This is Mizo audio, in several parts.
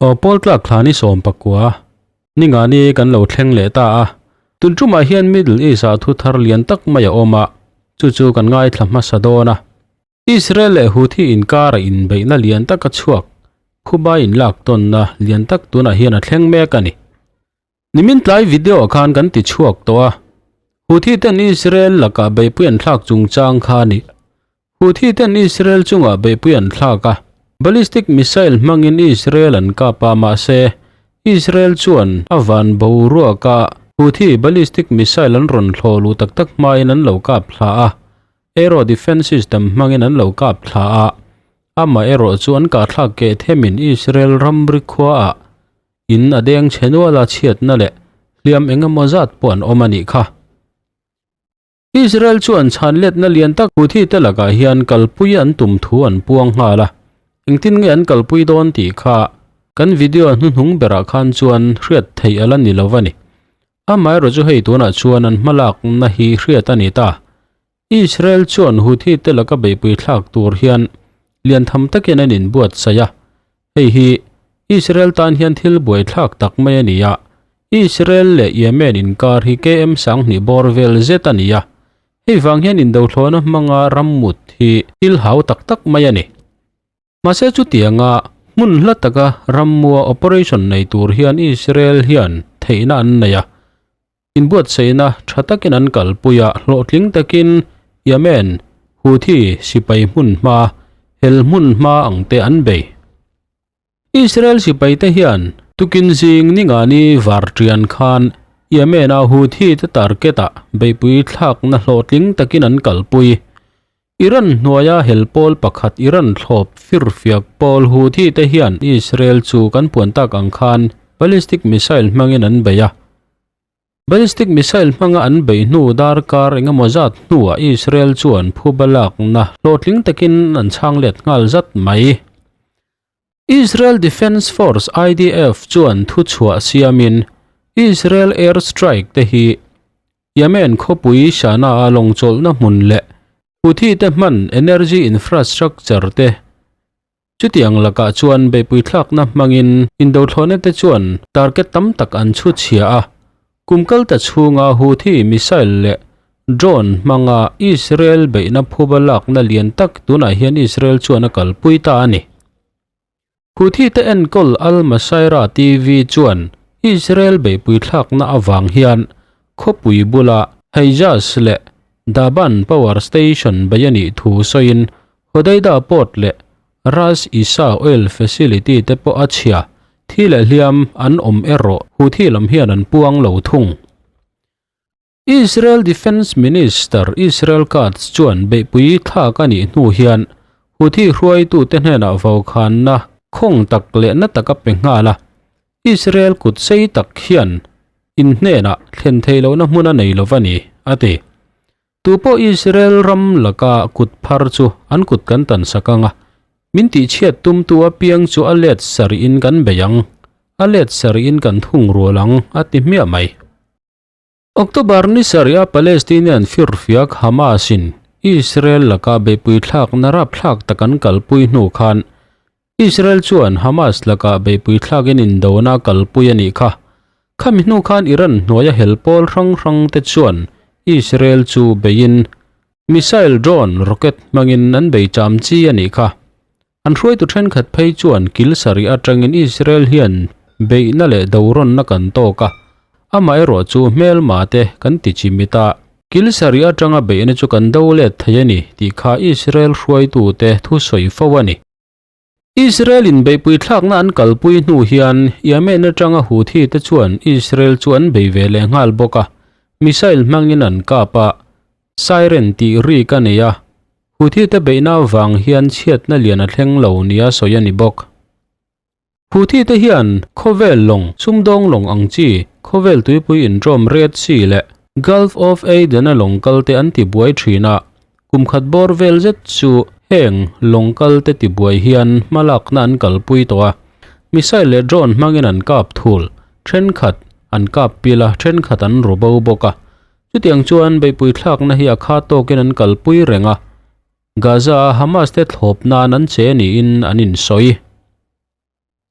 Aw pawl tlak thla ni 19 ninga ni kan lo thleng leh ta a, tun tumah hian Middle East ah thu thar lian tak mai a awm a, chu chu kan ngaithla hmasa dawn a. Israel leh Houthi inkara inbeihna lian tak a chhuak, Khuba inlak tawnna lian tak tunah hian a thleng mek a ni. Nimin tlai video ah khan kan ti chhuak tawh a, Houthi ten Israel lakah beihpui an thlak chungchang kha a ni. Houthi ten Israel chungah beihpui an thlak a, ballistic missile hmangin Israel an kap a, mahse, Israel chuan a van boruaka Houthi ballistic missile an rawn thlawh luh tak tak hmain an lo kap thla a, aero defence system hmangin an lo kap thla a, amaherawh chu an kahthlak keh themin Israel ramri khuaah in a deng chhe nual a chhiatna leh hliam engemaw zat pawh an awm a nih kha. Israel chuan chhanletna lian tak Houthi te lakah hian kalpui an tum thu an puang nghal a, engtin nge an kalpui dawn tih kha kan video hnuhnung berah khan chuan hriat theih a la ni lo a ni. Amaherawhchu hei tunah chuan an hmalakna hi hriat a ni ta. Israel chuan Houthi te laka beihpui thlak tur hian lian tham takin an inbuatsaih a, Hei hi Israel tan hian thil buaithlak tak mai a ni a, Israel leh Yemen inkar hi KM 2000 bawr vel zet a ni a, hei vang hian indothlawna hmanga rammut hi thil hau tak tak mai a ni. Mahse chutianga hmun hla taka rammua operation nei tur hian Israel hian theihna an nei a, inbuatsaihna tha takin an kalpui a, hlawhtling takin Yemen Houthi sipai hmun hma, hel hmun hma ang te an bei. Israel sipai te hian tukin zing ningani var tian khan Yemen-a Houthi te target ah beihpui thlakna hlawhtling takin an kalpui. Iran hnuaia hel pawl pakhat Iran thlawp firfiak pawl Houthi te hian Israel chu kan puan tak ang khan ballistic missile hmangin an bei a. Ballistic missile hmanga an beih hnu darkar engemaw zat hnuah Israel chuan phuba lakna hlawhtling takin an chhang let nghal zat mai. Israel Defense Force, IDF, chuan thuchhuah siamin Israel air strike te hi Yemen khawpui Sanaa lawngchawlhna hmun leh Houthi te hman energy infrastructure te Chutiang lakah chuan beihpui thlakna hmangin indothlawhna te chuan target tam tak an chhu chhia a, kum kal ta chhunga Houthi missile leh drone hmanga Israel beihna phuba lakna lian tak tunah hian Israel chuan a kalpui ta a ni. Houthi te enkawl Al Masirah TV chuan Israel beihpui thlakna avang hian khawpui bula Hejaz leh Daban Power Station bei a nih thu sawiin Hodeida Port leh Ras Isa Oil Facility te pawh a chhia, thi leh hliam an awm erawh Houthi lam hian an puang lo thung. Israel Defence Minister Israel Katz chuan beihpui thlak a nih hnu hian Houthi hruaitute hnenah vaukhanna khawng tak leh na tak a pe nghal a, Israel kut sei tak hian in hnenah thlen theih lohna hmun a nei lo va ni, a ti. Tupawh Israel ram laka kut phar chu an kut kan tan sak ang a, min tihchhiat tumtu apiang chu a let sarih-in kan bei ang, a let sarih-in kan thung rual ang, a ti hmiah mai. October ni sarih a Palestinian firfiak Hamas-in Israel laka beihpui thlakna rapthlak tak an kalpui hnu khan Israel chuan Hamas laka beihpui thlakin indona a kalpui a nih kha. Khami hnu khan Iran hnuaia hel pawl hrang hrang te chuan Israel chu beiin missile, drone, rocket hmangin an bei cham chi a nih kha. An hruaitu thenkhat phei chuan kil sarih atangin Israel hian beihna leh dorawnna kan tawk a, amaherawh chu hmelma te kan ti chimit a, kil sarih atanga beihna chu kan do let thei a ni tih kha Israel hruaitute thu sawi fo a ni. Israel in beihpui thlakna an kalpui hnu hian Yemen atanga Houthi te chuan Israel chu an bei ve leh nghal bawk a, missile hmangin an kap a, siren tih rik a nei a, Houthi te beihna avang hian chhiatna lian a thleng lo nia sawi a ni bawk. Houthi te hian khawvel lawng, sumdawng lawng ang chi, khawvel tuipui intawm Red Sea leh Gulf of Aden a lawng kal te an tibuai thin a, kum khat bawr vel zet chu heng lawng kal te tibuai hian hmalakna an kalpui tawh a, missile leh drone hmangin an kap thul, thenkhat an kap pil a, thenkhat an ru bo bawk a. Chutiang chuan beihpui thlakna hi a kha tawkin an kalpui reng a, Gaza-a Hamas te thlawp nan an che niin an insawi.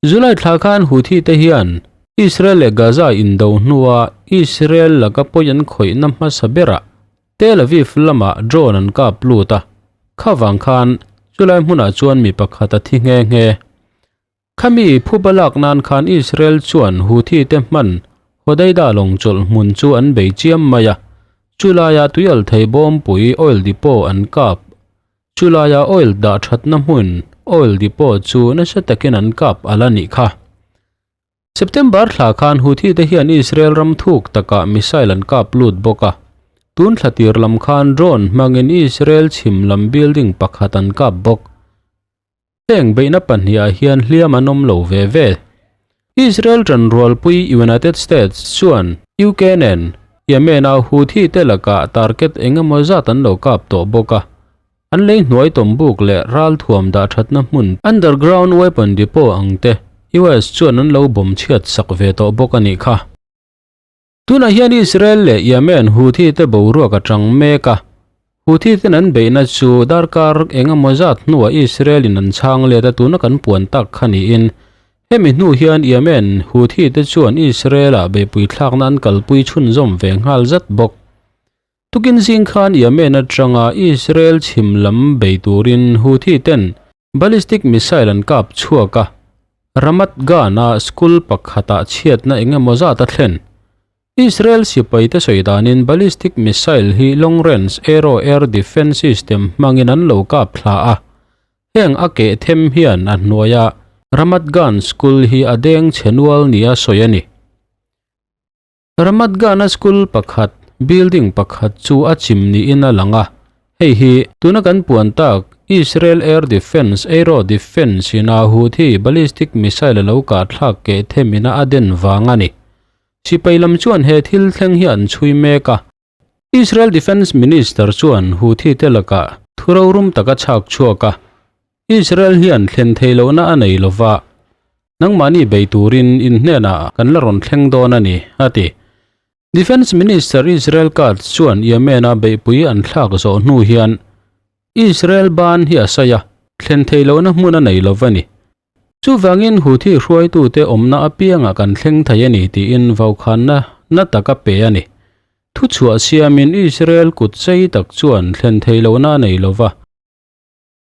July thla khan Houthi te hian Israel leh Gaza indo hnua Israel laka pawi an khawihna hmasa berah Tel Aviv lamah drone an kap lut a, khavang khan chulai hmunah chuan mi pakhat a thi nghe nghe. Khami phuba lak nan khan Israel chuan Houthi te hman Hodeida lawng chawlh hmun chu an bei chiam mai a, chulaia tuialthei bawmpui oil depot an kap. Chulaia oil dah thatna hmun oil depot chu nasa takin an kap a la nih kha. September thla khan Houthi te hian Israel ram thuk takah missile an kap lut bawk a. Tun thla tir lam khan drone hmangin Israel chhim lam building pakhat an kap bawk. Heng beihna pahnihah hian hliam an awm lo ve ve. Israel ṭanrualpui United States chuan UK nen Yemen-a Houthi te lakah target eng emaw zat an lo kap tawh bawk a. An lei hnuai tawmbuk leh ralthuam dah thatna hmun underground weapon depot ang te US chuan an lo bawm chhiat sak ve tawh bawk a nih kha. Tunah hian Israel leh Yemen Houthi te boruak a tang mek a, Houthi ten an beihna chu darkar eng emaw zat hnuah Israel in an chhang let a tuna kan puan tak kha niin hemi hnu hian Yemen Houthi te chuan Israel ah beihpui thlakna an kalpui chhunzawm ve nghal zat bawk. Tukin zing khan Yemen atanga Israel chhim lam bei turin Houthi ten ballistic missile an kap chhuak a, Ramat Gan-a school pakhatah chhiatna eng emaw zat a thlen. Israel sipaite sawi danin ballistic missile hi long range Arrow air defence system hmangin an lo kap thla a, heng a keh them hian a hnuaia Ramat Gan school hi a deng chhe nual nia sawi a ni. Ramat Gan-a school pakhat, building pakhat chu a chim niin a lang a, hei hi tuna kan puan tak Israel Air Defence Aero Defence ina Houthi ballistic missile a lo kah thlak keh them ina a den vang a ni. Sipai lam chuan he thil thleng hi an chhui mek a. Israel Defence Minister chuan Houthi te lakah thu rorum tak a chhak chhuak a, Israel hian thlen theih lohna a nei lova, nangmahni bei turin in hnenah kan la rawn thleng dawn a ni, a ti. Defence Minister Israel Katz chuan Yemen-a beihpui an thlak zawh hnu hian Israel ban hi a sawi a, thlen theih lohna hmun a nei lova ni. Chuvangin Houthi hruaitute awmna apiangah kan thleng thei a ni tiin vaukhanna na tak a pe a ni. Thuchhuah siamin Israel kut chei tak chuan thlen theih lohna a nei lova,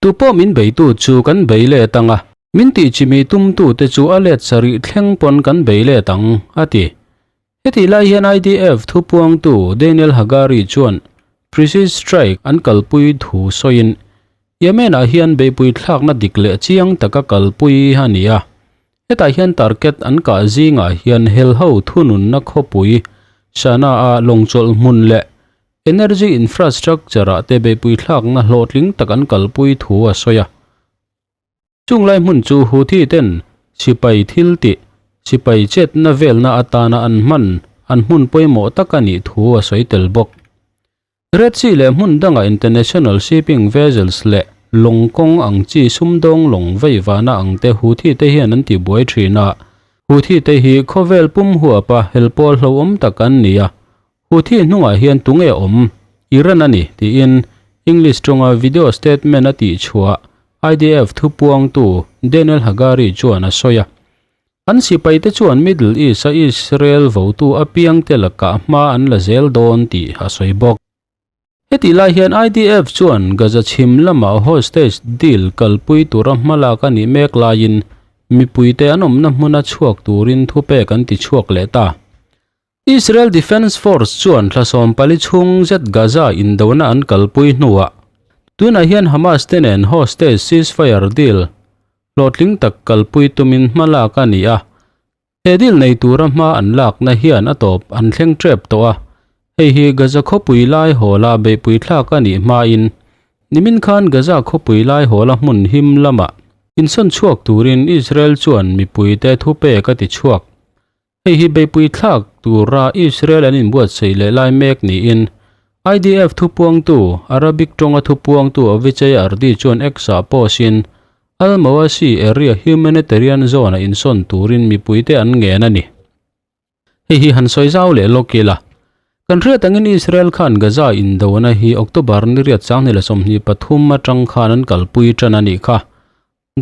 Tu pawh min beitu chu kan bei let ang a, min tih chimi tumtute chu a let sarih thleng pawn kan bei let ang, a ti. Hetih lai hian IDF thupuangtu Daniel Hagari chuan Precise Strike an kalpui thu sawiin, Yemen-ah hian beihpui thlakna dik leh chiang taka kalpui a ni a. Hetah hian target an kah zingah hian helho thununna khawpui Sanaa-a lawngchawlh hmun leh Energy infrastructure-ah te beihpui thlakna hlawhtling tak an kalpui thu a sawi a. Chung lai hmun chu Houthi ten sipai thil tih, sipai chetna velna atana an hman an hmun pawimawh tak a nih thu a sawi tel bawk. Red Sea leh hmun danga international shipping vessels leh lawng kawng ang chi sumdawng lawng veivana ang te Houthi te hian an tibuai thin a. Houthi te hi khawvel pum huapa helpawl hlauhawm tak an ni a, Houthi hnungah hian tunge awm? Iran a ni, tiin English tawnga video statement a tihchhuah IDF thupuangtu Daniel Hagari chuan a sawi a. An sipaite chuan Middle East-a Israel votu apiangte lakah hma an la zel dawn tih a sawi bawk. Hetih lai hian IDF chuan Gaza chhim lamah hostage deal kalpui tura hmalak a nih mek laiin mipuite an awmna hmuna chhuak turin thupek an tichhuak leh ta. Israel Defense Force chuan thla 14 chhung zet Gaza indona an kalpui hnuah tunah hian Hamas te nen hostage ceasefire deal hlawhtling tak kalpui tumin hma lak a ni a. He deal nei tura hma an lakna hian a tawp an thleng tep tawh a, hei hi Gaza khawpui lai hawla beihpui thlak a nih hmain nimin khan Gaza khawpui lai hawla hmun him lamah insawn chhuak turin Israel chuan mipuite thupek a ti chhuak. Hei hi beihpui thlak tura Israel an inbuatsaih leh lai mek niin IDF thupuangtu, Arabic tawnga thupuangtu Avichai Ardi chuan X-ah post-in Al-Mawasi area humanitarian zone-a insawn turin mipuite an ngen a ni. Hei hi han sawi zau leh lawk ila. Kan hriat angin Israel khan Gaza indona hi October ni riat 2023 atang khan an kalpui tan a nih kha.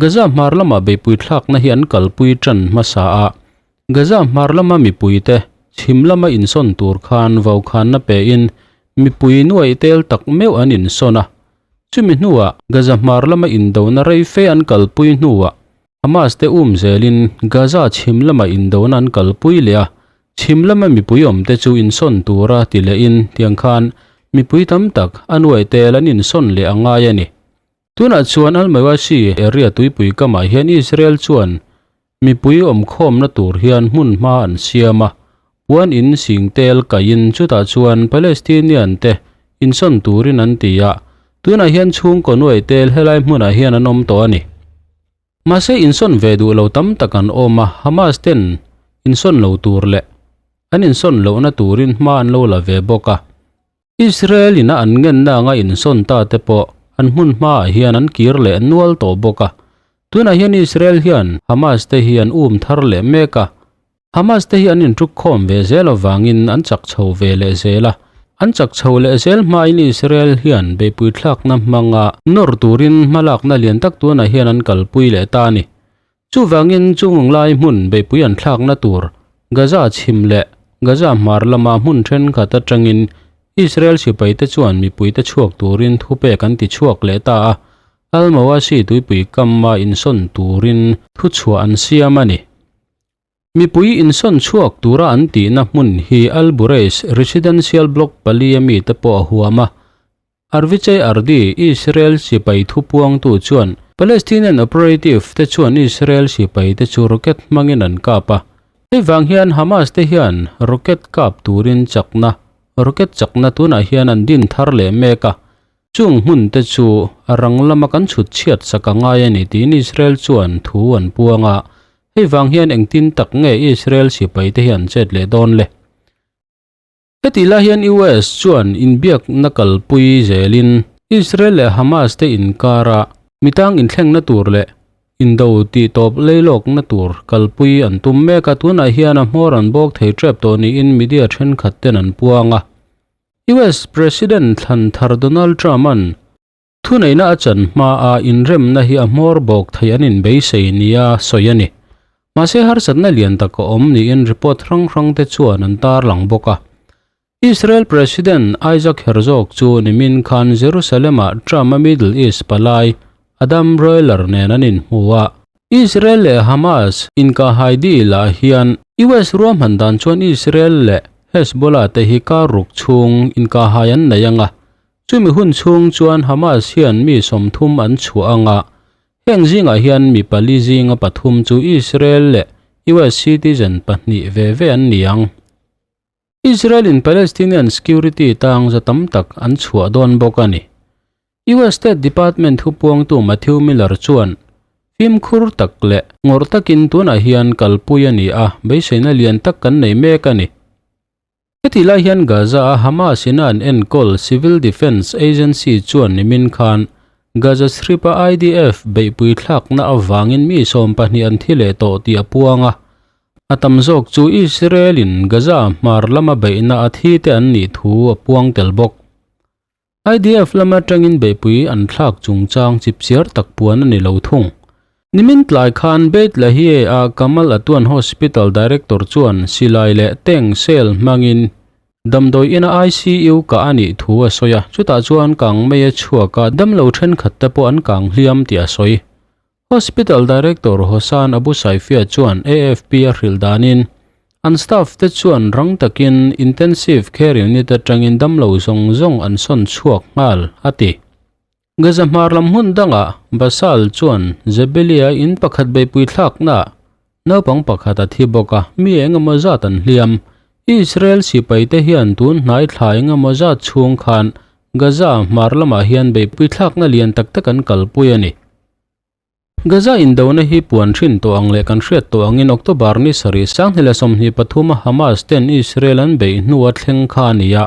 Gaza hmar lama beihpui thlakna hi an kalpui tan hmasa a, Gaza hmar lama mipuite chhim lama insawn tur khan vaukhanna pein mipui nuaih tel tak meuh an insawn a. Chumi hnuah Gaza hmar lama indona rei fe an kalpui hnuah Hamas te um zelin Gaza chhim lama indona an kalpui leh a, chhim lama mipui awmte chu insawn tura ti lehin tiang khan mipui tam tak a nuaih tel an insawn leh a ngai a ni. Tunah chuan Al-Mawasi area tuipui kamah hian Israel chuan mipui awmkhawmna tur hian hmun hma an siam a, puan in sing tel kaihin chutah chuan Palestinian te insawn turin an ti a, tunah hian chhungkaw nuai tel helai hmunah hian an awm tawh a ni. Mahse insawn ve duh lo tam tak an awm a, Hamas ten insawn lo tur leh an insawn lohna turin hma an lo la ve bawk a. Israel ina an ngenna anga insawn ta te pawh an hmun hmaah hian an kir leh nual tawh bawk a. Tunah hian Israel hian Hamas te hi an um thar leh mek a. Hamas te hi an intukkhawm ve zel avangin an chak chho ve leh zel a. An chak chho leh zel hmain Israel hian beihpui thlakna hmanga nawr turin hmalakna lian tak tunah hian an kalpui leh ta a ni. Chuvangin chung lai hmun beihpui an thlakna tur Gaza chhim leh Gaza hmar lama hmun thenkhat atangin Israel sipaite chuan mipuite chhuak turin thupek an ti chhuak leh ta a, Al-Mawasi tuipui kama insawn turin thuchhuah an siam a ni. Mipui insawn chhuak tura an tihna hmun hi Al-Bureij residential block palia mite pawh a huam a, Arvichai Ardi, Israel sipai thupuangtu chuan Palestinian operative te chuan Israel sipai te chu rocket hmangin an kap a. Hei vang hian Hamas te hian rocket kap turin chakna, rocket chakna tunah hian an din thar leh mek a. Chung hmun te chu a rang lama kan chhut chhiat sak a ngai a ni tiin Israel chuan thu an puang a. Hei vang hian engtin tak nge Israel sipai te hi an chet leh dawn le? Hetih lai hian US chuan inbiakna kalpui zelin Israel leh Hamas te inkara mitang inthlengna tur leh indo tihtawp leilawkna tur kalpui an tum mek a, tunah hian a hmawr an bawk thei tep tawh niin media thenkhat ten an puang a. US President thlan thar Donald Trump-a'n Thuneihna a chan hmaa inremna hi a hmawr bawk thei an inbeisei nia sawi a ni. Mahse harsatna lian tak a awm niin report hrang hrang te chuan an tarlang bawk a. Israel President Isaac Herzog chu nimin khan Jerusalem-ah Trump-a Middle East palai Adam Broiler nen an inhmu a. Israel leh Hamas inkahhai deal ah hian US ruahman dan chuan Israel leh Hezbollah te hi kar ruk chhung inkahhai an nei ang a. Chumi hun chhung chuan Hamas hian mi 30 an chhuah ang a, heng zingah hian mi pali zinga pathum chu Israel leh US citizen pahnih ve ve an ni ang. Israel-in Palestinian security tang za tam tak an chhuah dawn bawk a ni. US State Department thupuangtu Matthew Miller chuan, Fimkhur tak leh ngawrh takin tunah hian kalpui a ni a, beiseina lian tak kan nei mek a ni. Hetih lai hian Gaza-a Hamas ina an enkawl Civil Defence Agency chuan nimin khan Gaza Strip-a IDF beihpui thlakna avangin mi 20 an thi leh tawh tih a puang a. A tam zawk chu Israel-in Gaza hmar lama beihna a thi te an nih thu a puang tel bawk. IDF lam atangin beihpui an thlak chungchang chipchiar tak puan a ni lo thung. Nimin tlai khan Beit Lahie-a Kamal Adwan Hospital Director chuan silai leh tank shell hmangin damdawi ina ICU kah a nih thu a sawi a, chutah chuan kang mei a chhuak a, damlo thenkhat te pawh an kang hliam tih a sawi. Hospital Director Hossan Abu Saifia chuan AFP a hrilh danin, an staff te chuan rang takin Intensive Care Unit atangin damlo zawng zawng an sawn chhuak nghal, a ti. Gaza hmar lam hmun dangah Basal chuan Jabalia in pakhat beihpui thlaknaah naupang pakhat a thi bawk a, mi eng emaw zat an hliam. Israel sipaite hian tun hnai thla eng emaw zat chhung khan Gaza hmar lamah hian beihpui thlakna lian tak tak an kalpui a ni. Gaza indona hi puan hrin tawh ang leh kan hriat tawh angin October ni sarih 2023 a Hamas ten Israel an beih hnua thleng kha a ni a.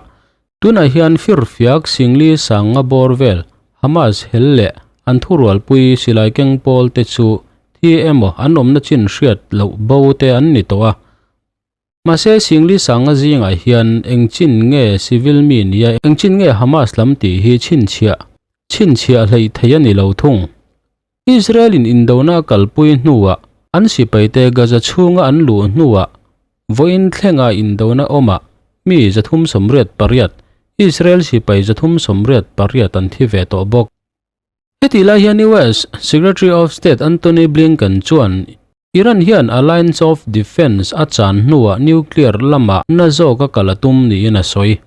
Tunah hian firfiak Singli Sanga bawr vel Hamas hel leh an thurualpui silai keng pawl te chu thi emaw an awmna chin hriat loh bo te an ni tawh a. Mahse Singli Sanga zingah hian eng chin nge civil mi nia eng chin nge Hamas lam tih hi chhinchhiah chhinchhiah hleih theih a ni lo thung. Israel-in indona a kalpui hnuah an sipaite Gaza chhunga an luh hnuah vawiin thlenga indona awmah mi 388, Israel sipai 388 an thi ve tawh bawk. Hetih lai hian US Secretary of State Antony Blinken chuan Iran hian a lines of defence a chan hnuah nuclear lamah na zawk a kal a tum niin a sawi.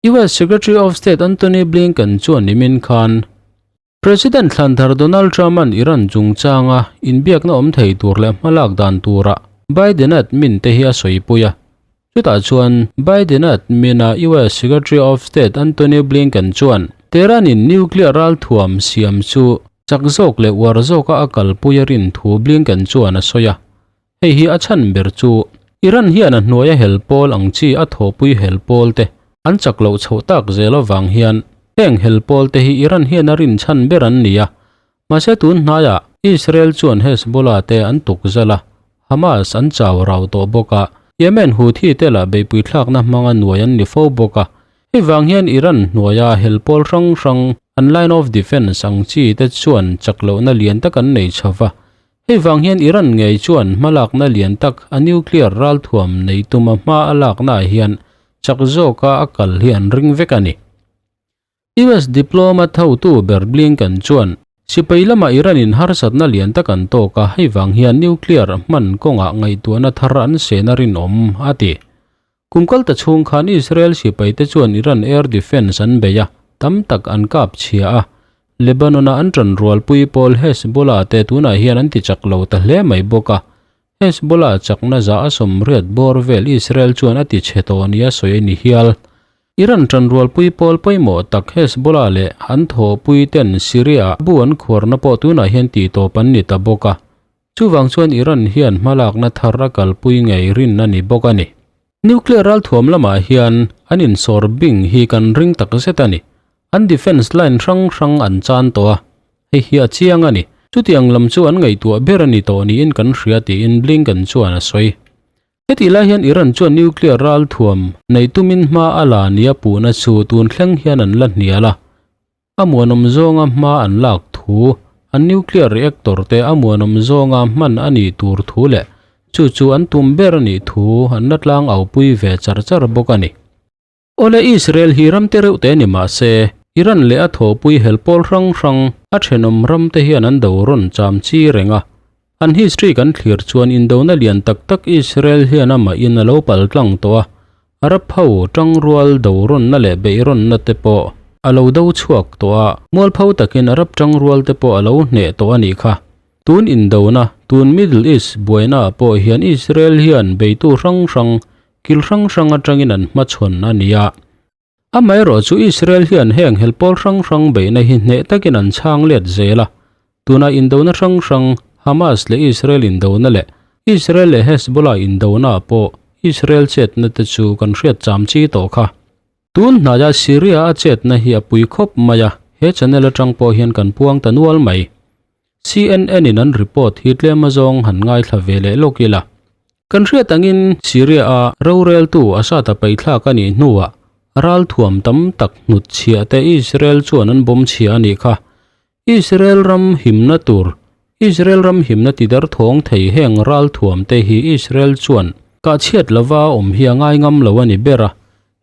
US Secretary of State Antony Blinken chuan nimin khan President thlanthar Donald Trump-a'n Iran chungchanga inbiakna awm thei tur leh hmalak dan tura Biden-a admin te hi a sawipui a. Chutah chuan Biden-a admin-a US Secretary of State Antony Blinken chuan Tehran-in nuclear ralthuam siam chu chak zawk leh uar zawka a kalpui a rin thu Blinken chuan a sawi a. Hei hi a chhan ber chu Iran hian a hnuaia hel pawl ang chi a thawhpui hel pawl te an chak loh chhoh tak zel avang hian heng hel pawl te hi Iran hian a rin chhan ber an ni a. Mahse tun hnaiah Israel chuan Hezbollah te an tuk zal a, Hamas an chau rau tawh bawk a, Yemen Houthi te lah beihpui thlakna hmanga nuai an ni fo bawk a. Hei vang hian Iran hnuaia hel pawl hrang hrang an line of defence ang chi te chuan chak lohna lian tak an nei chho va. Hei vang hian Iran ngei chuan hmalakna lian tak a nuclear ralthuam nei tuma hma a laknaah hian chak zawka a kal hi an ring vek a ni. US diplomat hotu ber Blinken chuan sipai lamah Iran-in harsatna lian tak an tawk a, hei vang hian nuclear hman kawngah ngaihtuahna thar an sena rinawm, a ti. Kum kal ta chhung khan Israel sipaite chuan Iran air defence an bei a, tam tak an kap chhia a. Lebanon-a an ṭan rualpui pawl Hezbollah te tunah hian an ti chak lo ta hle mai bawk a. Hezbollah chakna za a 80 bawr vel Israel chuan a ti chhe tawh nia sawi a ni hial. Iran ṭan rualpui pawl pawimawh tak Hezbollah leh an thawhpui ten Syria-ah bu an khuarna pawh tunah hian tihtawp an ni ta bawk a. Chuvang chuan Iran hian hmalakna thar a kalpui ngei rin a ni bawk a ni. Nuclear ralthuam lamah hian an insawr bing hi kan ring tak zet a ni. An defence line hrang hrang an chan tawh a, hei hi a chiang a ni. Chutiang lam chu an ngaihtuah ber a ni tawh niin kan hria tiin Blinken chuan a sawi. Hetih lai hian Iran chuan nuclear ralthuam nei tumin hma a la nia puhna chu tun thleng hian an la hnial a. A muanawm zawnga hma an lak thu, an nuclear reactor te a muanawm zawnga hman a nih tur thu leh chu chu an tum ber a nih thu an la tlang aupui ve char char bawk a ni. Awle Israel hi ram te reuh te ni mah se, Iran leh a thawhpui hel pawl hrang hrang a thenawm ram te hian an do rawn cham chi reng a. An history kan thlir chuan indona lian tak tak Israel hian amahin a lo pal tlang tawh a, Arab ho tangrual do rawnna leh beih rawnna te pawh a lo do chhuak tawh a, mualpho takin Arab tangrual te pawh a lo hneh tawh a nih kha. Tun indona, tun Middle East buainaah pawh hian Israel hian beitu hrang hrang, kil hrang hrang atangin an hmachhawn a ni a. Amaherawh chu Israel hian heng helpawl hrang hrang beihna hi hneh takin an chhang let zel a, Tuna indona hrang hrang, Hamas leh Israel indona leh Israel leh Hezbollah indona pawh Israel chetna te chu kan hriat cham chi tawh kha. Tun hnaia Syria a chetna hi a pui khawp mai a, he channel atang pawh hian kan puang ta nual mai. CNN in an report hi tlem azawng han ngaithla ve leh lawk ila. Kan hriat angin Syria a roreltu Assad a paithlak a nih hnuah ralthuam tam tak hnutchhiah te Israel chuan an bawm chhia a nih kha. Israel ram himna tur, Israel ram himna ti derthawng thei heng ralthuam te hi Israel chuan kahchhiat lova awm hi a ngai ngam lo a ni ber a.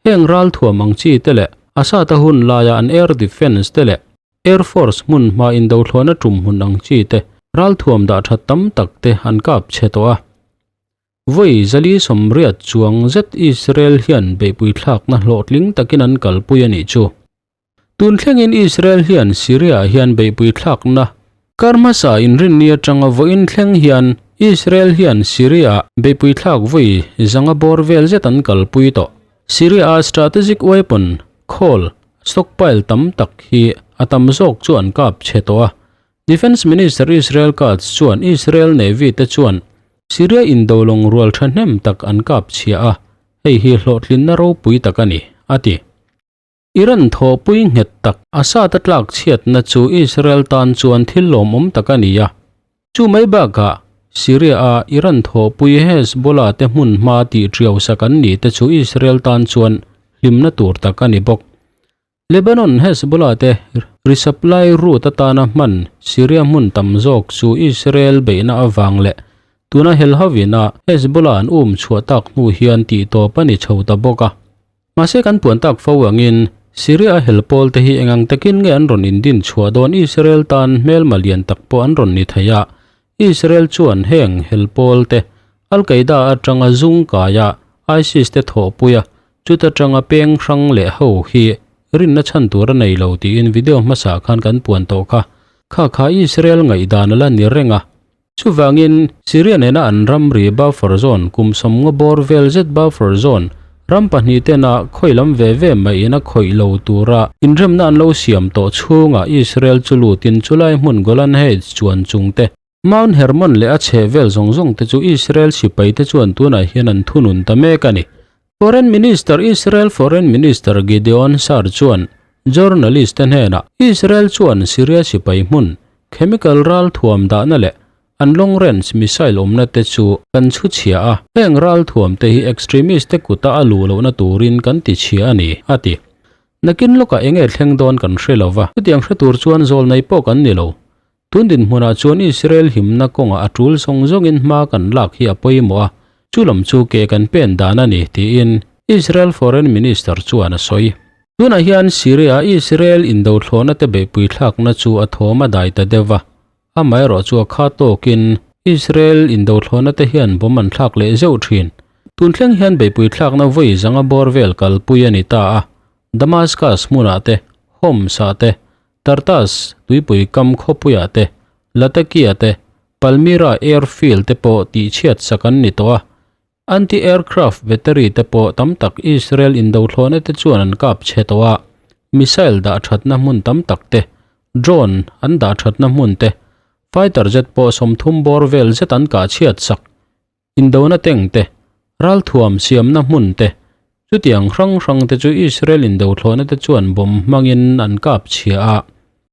Heng ralthuam ang chi te leh Assad-a hun laia an air defence te leh air force hmun hma indothlawhna tum hmun ang chi te ralthuam dah that tam tak te an kap chhe tawh a. Vawi 480 chuang zet Israel hian beihpui thlakna hlawhtling takin an kalpui a nih chu. Tun thlengin Israel hian Syria hian beihpui thlakna kar hmasa inrinni atanga vawiin thleng hian Israel hian Syria beihpui thlak vawi zanga bawr vel zet an kalpui tawh. Syria-a strategic weapon, khawl, stockpile tam tak hi a tam zawk chu an kap chhe tawh a. Defence Minister Israel Katz chuan Israel Navy te chuan Syria indolawng rual thahnem tak an kap chhia a, hei hi hlawhtlinna ropui tak a ni, a ti. Iran thawhpui nghet tak Assad a tlak chhiatna chu Israel tan chuan thil lawmawm tak a ni a. Chu mai bakah Syria-a Iran thawhpui Hezbollah te hmun hma tih ṭiau sak an nih te chu Israel tan chuan hlimna tur tak a ni bawk. Lebanon Hezbollah te resupply route atana hman Syria hmun tam zawk chu Israel beihna avang leh tuna helhovina Hezbollah an um chhuah tak hnu hian tihtawp a ni chho ta bawk a. Mahse kan puan tak fo angin Syria a hel pawl te hi engang takin nge an rawn indin chhuah dawn Israel tan hmelma lian tak pawh an rawn ni thei a, Israel chuan heng hel pawl te Al-Qaeda atanga zung kaia ISIS te thawhpui a, chuta tanga peng hrang leh ho hi rinna chhan tur a nei lo tiin video hmasa khan kan puan tawh kha. Kha kha Israel ngaihdan a la ni reng a. Chuvangin, Syria nena an ramri buffer zone kum sawmngaw bawr vel zet buffer zone ram pahnih tena khawi lam ve ve maiin a khawih lo tura inremna an lo siam tawh chhungah Israel chu lutin chulai hmun Golan Heights chuan chungte Mount Hermon leh a chheh vel zawng zawng te chu Israel sipai te chuan tunah hian an thunun ta mek a ni. Foreign Minister Israel Foreign Minister Gideon Saar chuan journalist te hnenah Israel chuan Syria sipai hmun chemical ral thuam dahna leh an long range missile awmna te chu kan chhu chhia a, heng ral thuam te hi extremist te kuta a luh lohna turin kan ti chhia a ni, a ti. Nakin lawkah enge thleng dawn kan hre lova, chutiang hre tur chuan zawlnei pawh kan ni lo. Tun dinhmunah chuan Israel himna kawngah a tul zawng zawngin hma kan lak hi a pawimawh a, chu lam chu ke kan pen dan a ni, tiin Israel Foreign Minister chuan a sawi. Tunah hian Syria-a Israel indothlawhna te beihpui thlakna chu a thawm a dai ta deuh va, amaherawh chu a kha tawkin Israel indothlawhna te hian bomb an thlak leh zeuh thin. Tun thleng hian beihpui thlakna vawi zanga bawr vel kalpui a ni ta a, Damascus hmunah te, Homs-ah te, Tartas tuipui kam khawpuiah te, Latakia te, Palmyra airfield te pawh tihchhiat sak an ni tawh a. Anti-aircraft battery te pawh tam tak Israel indothlawhna te chuan an kap chhe tawh a, missile dah thatna hmun tam tak te, drone an dah thatna hmun te, fighter jet pawh 30 bawr vel zet an kah chhiat sak. Indona teng te, ralthuam siamna hmun te, chutiang hrang hrang te chu Israel indothlawhna te chuan bomb hmangin an kap chhia a.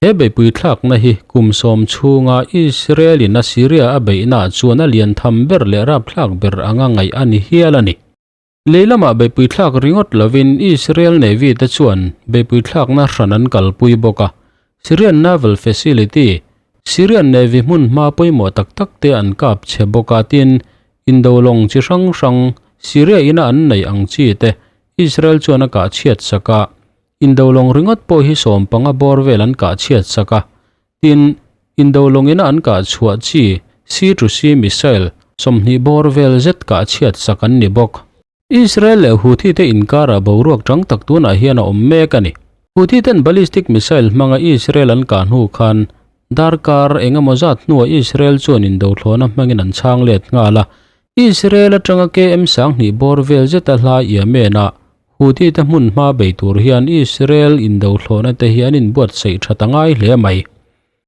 He beihpui thlakna hi kum sawm chhunga Israel in a Syria a beihnaah chuan a lian tham ber leh rapthlak ber anga ngaih a ni hial a ni. Lei lamah beihpui thlak ringawt lovin Israel Navy te chuan beihpui thlakna hran an kalpui bawk a. Syrian Naval Facility, Syrian Navy hmun hma pawimawh tak tak te an kap chhe bawk a tin indo lawng chi hrang hrang Syria ina an neih ang chi te Israel chuan a kah chhiat sak a. Indo lawng ringawt pawh hi 15 bawr vel an kah chhiat sak a. Tin, indo lawngina an kah chhuah chi sea to sea missile 20 bawr vel zet kah chhiat sak an ni bawk. Israel leh Houthi te inkarah boruak tang tak tunah hian a awm mek a ni. Houthi ten ballistic missile hmanga Israel an kah hnu khan darkar engemaw zat hnuah Israel chuan indothlawhna hmangin an chhang let nghal a. Israel atanga KM 20 bawr vel zeta hla Yemen-ah Houthi te hmun hma bei tur hian Israel indothlawhna te hi an inbuatsaih tha ta ngai hle mai.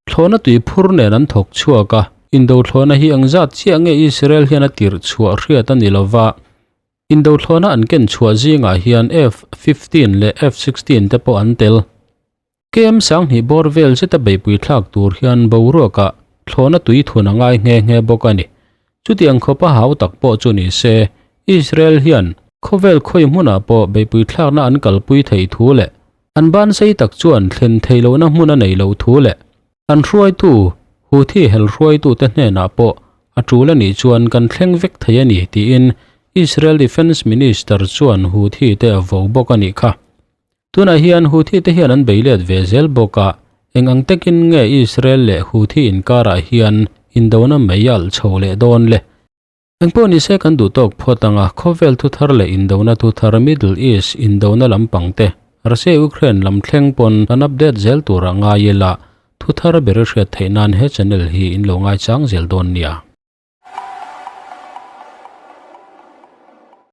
Thlawhna tui phur nen an thawk chhuak a, indothlawhna hi engzat chiah nge Israel hian a tirh chhuah hriat a ni lova. Indothlawhna an ken chhuah zingah hian F-15 leh F-16 te pawh an tel. KM 20 bawr vel zeta beihpui thlak tur hian boruakah thlawhna tui thun a ngai nghe nghe bawk a ni. Chutiang khawpa hau tak pawh chu ni se, Israel hian khawvel khawi hmunah pawh beihpui thlakna an kalpui thei thu leh an ban sei tak chuan thlen thei lohna hmun a nei lo thu leh an hruaitu Houthi hel hruaitute hnenah pawh a tul a nih chuan kan thleng vek thei a ni tiin Israel Defence Minister chuan Houthi te a vo bawk a nih kha. Tunah hian Houthi te hian an bei let ve zel bawk a, eng ang takin nge Israel leh Houthi inkarah hian indona mai alh chho leh dawn le? Engpawh nise kan duh tawk phawt ang a, khawvel thuthar leh indona thuthar Middle East indona lampang te, Russia-Ukraine lam thleng pawn kan update zel turah ngai ila, thuthar ber i hriat theih nan he channel hi in lo ngaichang zel dawn nia.